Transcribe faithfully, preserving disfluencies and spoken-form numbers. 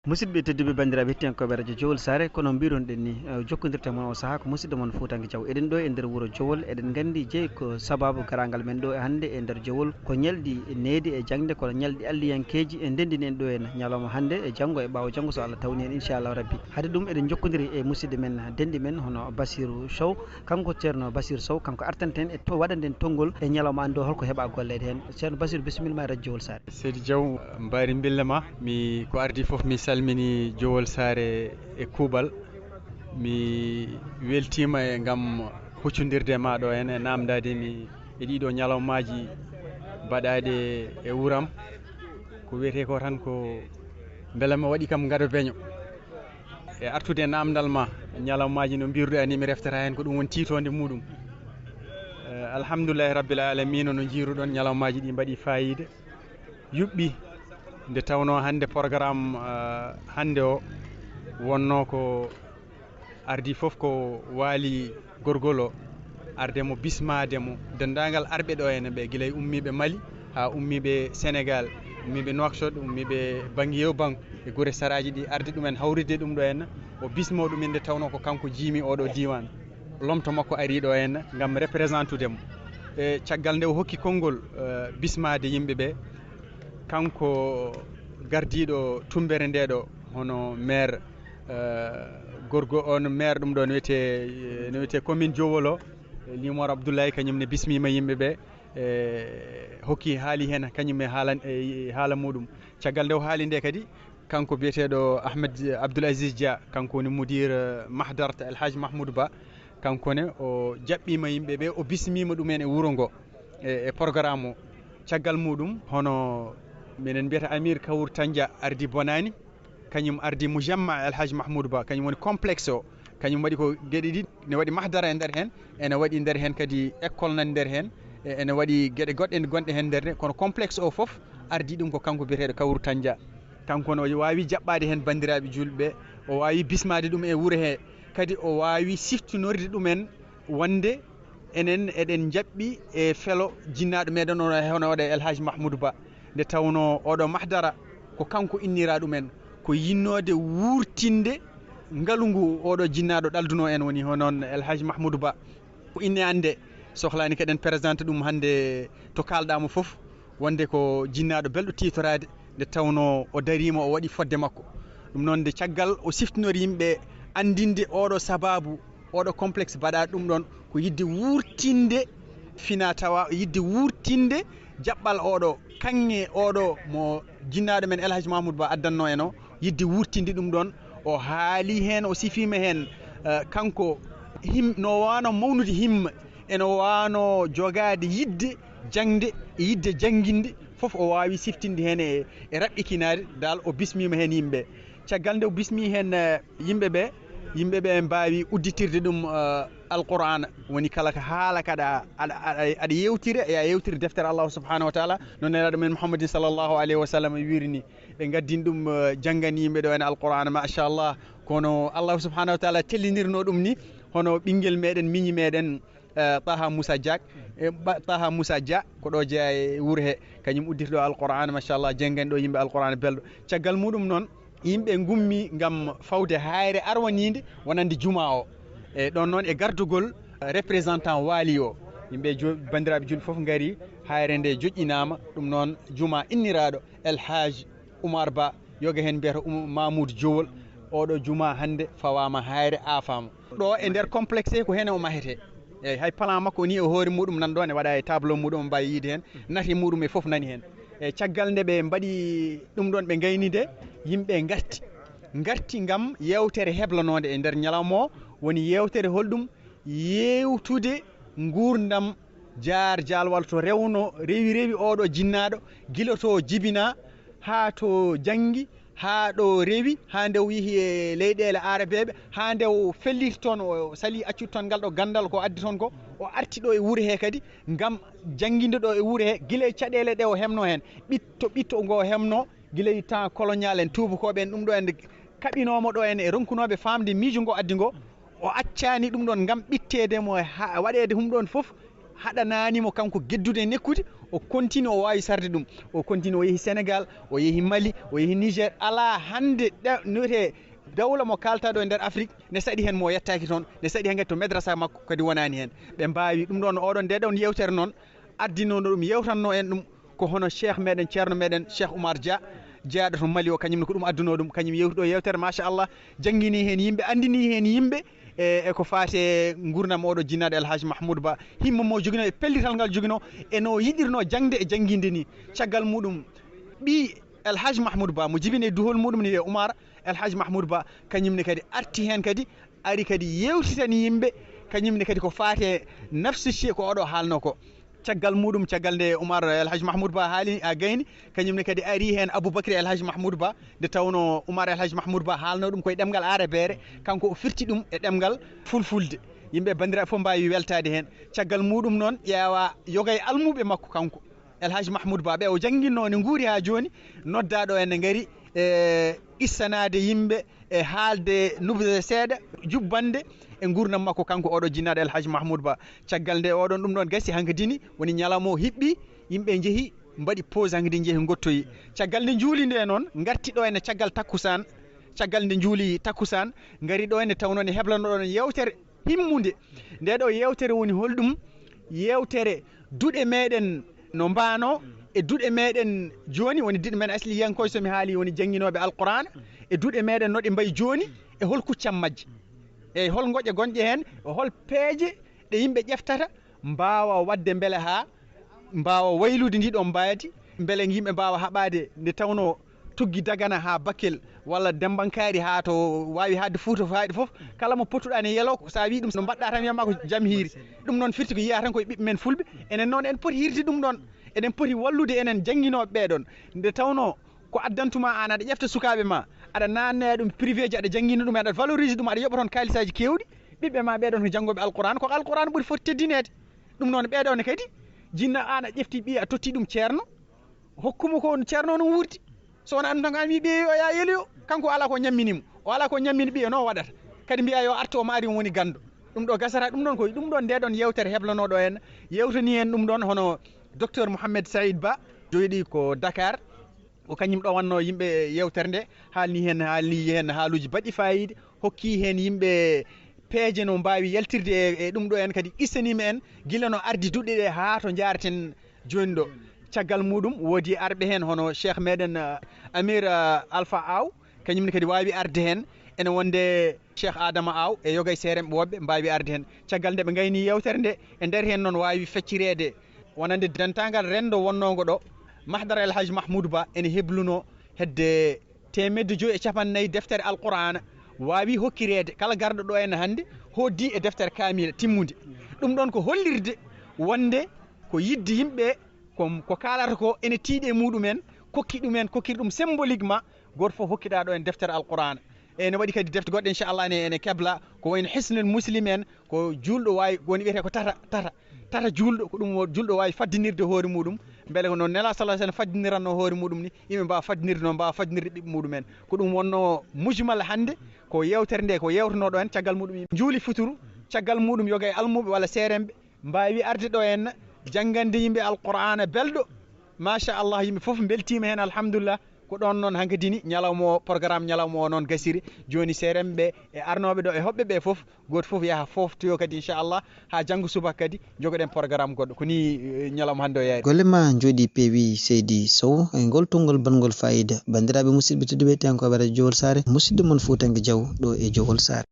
Musidɓe tedduɓe, banndiraaɓe hettiyankooɓe Radio Jowol Saare, kono mbiirunoɗen ni, eh, jokkondirta e mon o sahaa ko musidɗo mon Fuutanke Jaw. Eɗen ɗo e nder wuro Jowol, eɗen nganndi jeyi ko sababu garaangal men ɗo e hannde e nder Jowol. Ko ñalɗi needi e jaŋde, kono ñalɗi alliyankeeji e ndenndini en ɗo en ñalawma hannde e janngo e ɓaawo janngo so Allah tawni en, inchallahu rabbi. Hade ɗum eɗen jokkondiri e musidɗo men, denɗi men hono Basiru Sow. Kanko Ceerno Basiru Sow, kanko artanten e to waɗanden tonngol e ñalawma an ɗo, holko heɓa golleede heen. Ceerno Basiru, bisimilla ma e Radio Jowol Saare. Seydi Diaw, mbaari mbille ma. Mi ko ardi fof mi salmini Jowol Saare e kuuɓal. Mi weltiima e ngam huccondirde ma ɗo heen e naamndaade mi e ɗiɗo ñalawmaaji baɗaaɗe e wuram. Ko wiyetee ko tan ko mbela mi waɗi kam ngado beño. E artude e naamndal ma, ñalawmaaji no mbiiruɗaa ni mi reftata heen ko ɗum woni tiitoonde muɗum. Eh, alhamdulillahi rabbil alamina no njiiruɗon ñalawmaaji ɗi mbaɗi faayiida. Yuɓɓi nde tawnoo hannde programme, eh, hannde o wonnoo ko ardi fof ko waali gorgol o arde mo bismaade mo denndaangal arɓe ɗo ene ɓe gila e ummiiɓe Mali haa ummiiɓe Senegal, ummiiɓe Nouakchott, ummiiɓe Bangiyo Bang e gure saraaji ɗi arde ɗumen hawride ɗum ɗo ene o bismoo ɗum inde tawnoo ko kanko jiimi oɗo diiwaan. Lomto makko ari ɗo ene ngam représentude mo. E caggal nde o hokki konngol, eh, bismaade yimɓe ɓe, kanko gardiiɗo tumbere nde ɗo, hono maire, eh, gorgo on maire ɗum ɗo no wiyetee, no wiyetee commune Jowol o, Limor Abdoulaye, kañum ne bismiima yimɓe ɓe, e hokki haali heen kañum e haala, e haala muɗum. Caggal nde o haali nde kadi, kanko biyeteeɗo Ahmed Abdoul Aziz Dia, kanko woni mudir, eh, Mahdarat El Hadj Mahmoud Ba, kanko ne o jaɓɓiima yimɓe ɓe, o bismiima ɗumen e wuro ngo, e, e programme o. Caggal muɗum, hono minen mbiyata Amir Kawur Tanja ardi Bonani, kañum ardi Mujamma El Hadj Mahmoud Ba, kañum woni complexe o. Kañum waɗi ko geɗe ɗiɗi, ne waɗi mahdara e nder heen, ene waɗi nder heen kadi école nani nder heen, e, ene waɗi geɗe goɗɗe gonɗe heen nder ne, kono complexe o fof ardi ɗum ko kanko biyeteeɗo Kawur Tanja. Kanko ne o waawi jaɓɓaade heen banndiraaɓe juulɓe ɓe, o waawi bismaade ɗum e wuro he, kadi o waawi siftinoride ɗumen wonde enen eɗen jaɓɓi e felo jinnaaɗo meɗen o, hono oɗo El Hadj Mahmoud Ba. Nde tawnoo oɗo mahdara ko kanko innira ɗumen, ko yinnoode wuurtinde ngalu ngu oɗo jinnaaɗo ɗaldunoo en woni hono on El Hadj Mahmoud Ba. Ko inne annde, sohlaani keɗen présente ɗum hannde to kaalɗaa mo fof, wonde ko jinnaaɗo belɗo tiitoraade, nde tawnoo o dariima, o waɗi fodde makko. Ɗum noon, nde caggal o siftinori yimɓe anndinde oɗo sababu, oɗo complexe baɗaaɗo ɗum ɗoon, ko yiɗde wuurtinde fina tawa, yiɗde wuurtinde jaɓɓal oɗo, kaŋŋe oɗo mo jinnaaɗo men El Hadj Mahmoud Ba addannoo en o, yiɗde wuurtinde ɗum ɗoon. O haali heen, o sifiima heen, eh, kanko him-, no waano mawnude himma, eno waano jogaade yiɗde jaŋde e yiɗde jannginde, fof o waawi siftinde heen e, e raɓɓikinaade, dal o bismiima heen yimɓe. Caggal nde o bismii heen, eh, yimɓe ɓe, yimɓe ɓe mbaawi udditirde ɗum, eh, Alqur'aana. Woni kala ko haala kaɗa, aɗa, aɗa, aɗa yewtira, ya yewtira deftere Allahu subhanahu wa taala, no nelaaɗo men Muhammadin sallallahu alayhi wa sallam wiiri ni. Ɓe ngaddini ɗum, eh, janngani yimɓe ɗo en Alqur'aana, machallah. Kono Allahu subhanahu wa taala tellinirno ɗum ni, hono ɓinngel meɗen, miñi meɗen, eh, Taha Moussa Diak, e Ba-, Taha Moussa Dia, ko ɗo jeyaa e wuro he, kañum uddirɗo Alqur'aana, machallah, janngani ɗo yimɓe Alqur'aana belɗo. Caggal muɗum noon, yimɓe ngummi ngam fawde haayre arwaniinde wonande juma o. E ɗon noon e gardugol représentant waali o, yimɓe jo-, banndiraaɓe julɓe fof ngari, haayre nde joƴƴinaama, ɗum noon juma inniraaɗo El Hadj Oumar Ba, yoga heen mbiyata Oum-, Mamoudou Jowol, oɗo juma hannde fawaama haayre, aafaama. Ɗo e nder complexe ko heen o mahetee. Eeyi, hay plan makko o nii e hoore muɗum nan ɗo, ne waɗa e tableau muɗum, on mbaawi yiide heen, nate muɗum e fof nani heen. E caggal nde ɓe mbaɗi ɗum ɗoon, ɓe ngayni nde, yimɓe ngarti. Ngarti ngam yeewtere heblanoonde e nder ñalawma o, woni yeewtere holɗum? Yeewtude nguurndam Jaar Jaal walla to rewno, rewi rewi oɗo jinnaaɗo, gila to jibinaa haa to janngi, haa ɗo rewi, haa nde o yehi e leyɗeele aarabeeɓe, haa nde o felliti toon, o salii accude toon ngal ɗo ganndal ko addi toon ko, o arti ɗo e wuro he kadi, ngam jannginde ɗo e wuro he, gila e caɗeele ɗe o heɓnoo heen, ɓitto, ɓitto ngo o heɓnoo, gila e temps colonial en, tuubakooɓe en, ɗum ɗo en kaɓinoo mo ɗo en e ronkunooɓe faamde miijo ngo addi ngo, o accaani ɗum ɗoon ngam ɓitteede mo e ha-, waɗeede hum ɗoon fof, Haɗanaani mo kanko geddude e nekkude, o continue o waawi sarde ɗum. O continue o yehi Sénégal, o yehi Mali, o yehi Niger. Alaa hannde ɗe-, no wiyetee dawla mo kaaltaa ɗo e nder Afrik, ne saɗi heen mo yettaaki toon, ne saɗi heen kadi to madrasa makko kadi wonaani heen. Ɓe mbaawi ɗum ɗoon, oɗon nde ɗoon yeewtere noon, addinoono ɗum, yewtanno en ɗum, ko hono Cheikh meɗen, Ceerno meɗen, Cheikh Oumar Dia, jeyaaɗo to Mali o, kañum ne ko ɗum adduno ɗum, kañum yewti ɗo yewtere, machallah, janngini heen yimɓe, anndini heen yimɓe, e, e ko faati e nguurndam oɗo jinnaaɗo El Hadj Mahmoud Ba, himma mo joginoo e pellital ngal joginoo, e no yiɗirnoo jaŋde e jannginde ni. Caggal muɗum, ɓii El Hadj Mahmoud Ba, mo jibini e duhol muɗum ni wiyee Oumar El Hadj Mahmoud Ba, kañum ne kadi arti heen kadi, ari kadi yewtitani yimɓe, kañum ne kadi ko faati e nafsu shi ko oɗo haalno ko. Caggal muɗum, caggal nde Oumar El Hadj Mahmoud Ba haali, a gayni, kañum ne kadi ari heen Aboubacry El Hadj Mahmoud Ba, nde tawno Oumar El Hadj Mahmoud Ba haalno ɗum koye ɗemngal aarabeere, kanko o firti ɗum e ɗemngal fulfulde. Yimɓe banndiraaɓe fof mbaawi weltaade heen. Caggal muɗum noon, ƴeewa yoga e almuuɓe makko kanko, El Hadj Mahmoud Ba, ɓe o jannginno ne nguuri haa jooni, noddaaɗo en ne ngari, e, issanaade yimɓe, e haalde nubde seeɗa, jubbande e nguurndam makko kanko oɗo jinnaaɗo El Hadj Mahmoud Ba. Caggal nde oɗon ɗum ɗoon gasi hankadini, woni ñalawma o hiɓɓi, yimɓe njehi mbaɗi pause hankadi njehi ngottoyi. Caggal nde njuuli nde noon, ngarti ɗo ene caggal takkusaan, caggal nde njuuli takkusaan, ngari ɗo ene tawnoo ne heblanoɗon yewtere himmunde. Nde ɗo yewtere woni holɗum? Yewtere duɗe meɗen no mbaano e duɗe meɗen jooni, woni duɗe men asliyankooje, so mi haali, woni jannginooɓe Alqur'aana, e duɗe meɗen no ɗe mbayi jooni, e hol kuccam majje, e hol ngoƴe gonɗe heen, e hol peeje ɗe yimɓe ƴeftata mbaawa waɗde mbele haa mbaawa waylude ndi ɗon mbaadi, mbele yimɓe mbaawa haɓaade nde tawnoo tuggi Dagana haa Bakel, walla Dembankaari haa to waawi haɗde Fuuta fayde fof, kala mo potuɗaa ne yelo, so a wii ɗum, no mbaɗɗaa tan, wiyama ko jam hiiri. Ɗum noon firti ko yiyaa tan koye ɓiɓɓe men Fulɓe. Enen noon en poti hiirde ɗum ɗon. Eɗen poti wallude enen jannginooɓe ɓee ɗon. Nde tawnoo ko addantuma aan, aɗa ƴefta sukaaɓe ma, aɗa naatna e ɗum privé ji, aɗa janngina ɗum, aɗa valoriser ɗum, aɗa yoɓa toon kaalisaaji keewɗi. Ɓiɓɓe ma ɓee ɗon ko janngooɓe Alqur'aan, ko Alqur'aan ɓuri foti teddinaade. Ɗum noon ɓee ɗoo ne kadi, jinna aan a ƴefti ɓiya a totti ɗum ceerno, hokkuma ko ceerno no wuurdi. So wonaa ɗum tan, ko an wii ɓiya yo yaa yeloyo. Kanko alaa ko ñammini mo. O alaa ko ñammini ɓiya, no o waɗata? Kadi mbiya yo artu, o maari, o woni ganndo. Ɗum ɗo gasata. Ɗum ɗon ko ɗum ɗon nde ɗon yewtere heblanooɗo en. Yewtani en ɗum ɗon hono docteur Mouhamed Saïd Ba, joɗi ko Dakar. Ko kañum ɗo wannoo yimɓe yewtere nde, haalni heen, haalni heen haaluuji baɗɗi faayiida, hokki heen yimɓe peeje no mbaawi yaltirde e, e ɗum ɗo en, kadi qissaniima en gila no ardi duɗe ɗe haa to njaareten jooni ɗo. Caggal muɗum, woodi arɓe heen hono Cheikh meɗen, ah, Amir, ah, Alpha Aw, kañum ne kadi waawi arde heen. Ene wonde Cheikh Adama Aw e yoga e seerenɓe woɓɓe mbaawi arde heen. Caggal nde ɓe ngayni yewtere nde, e nder heen noon waawi feccireede wonande dentaangal renndo wonnoongo ɗo. Mahdara El Hadj Mahmoud Ba ene hebluno hedde teemedde joyi e capanɗe nayi deftere Alqur'aana waawi hokkireede kala garɗo ɗo en hannde, hoddii e deftere kaamila timmunde. Ɗum ɗon ko hollirde wonde ko yiɗde yimɓe, ko, ko kaalata ko ene tiiɗi e muɗum en, kokki ɗum en, kokkiri ɗum symboliquement, gooto fof hokkiɗaa ɗo en deftere Alqur'aana. E ne waɗi kadi defte goɗɗe, inchallah, ene, ene kebla, ko wayno Hisnul Muslim en, ko juulɗo waawi, woni wiyetee ko tata, tata, tata juulɗo, ko ɗum o-, juulɗo waawi faddinirde hoore muɗum, mbele ko noon Nelaaɗo sallallahu alaihi wasallam faddiniranno hoore muɗum ni, yimɓe mbaawa faddinirde noon, mbaawa faddinirde ɓiɓɓe muɗum en. Ko ɗum wonno mujmal hannde, ko yewtere nde, ko yewtanoɗo en, caggal muɗum yimɓe njuuli futuru, caggal muɗum yoga e almuɓe walla seeremɓe mbaawi arde ɗo en, janngande yimɓe Alqur'aana belɗo. Machallah, yimɓe fof mbeltiima heen, alhamdulillah. Ko ɗoon noon hankadi ni ñalawma o, programme ñalawma o noon gasiri. Jooni seeremɓe e arnooɓe ɗo e hoɓɓe ɓe fof, gooto fof yaha fooftoyo kadi, inchallah, haa janngo subaka kadi njogoɗen programme goɗɗo. Ko ni, eh, ñalawma hannde o yayri. Golle ma njooɗi peewi, seydi Sow, e ngol tonngol balngol faayiida. Banndiraaɓe musidɓe tedduɓe, heɗiyankooɓe Radio Jowol Saare, musidɗo mon Fuutanke Jaw ɗo e Jowol Saare.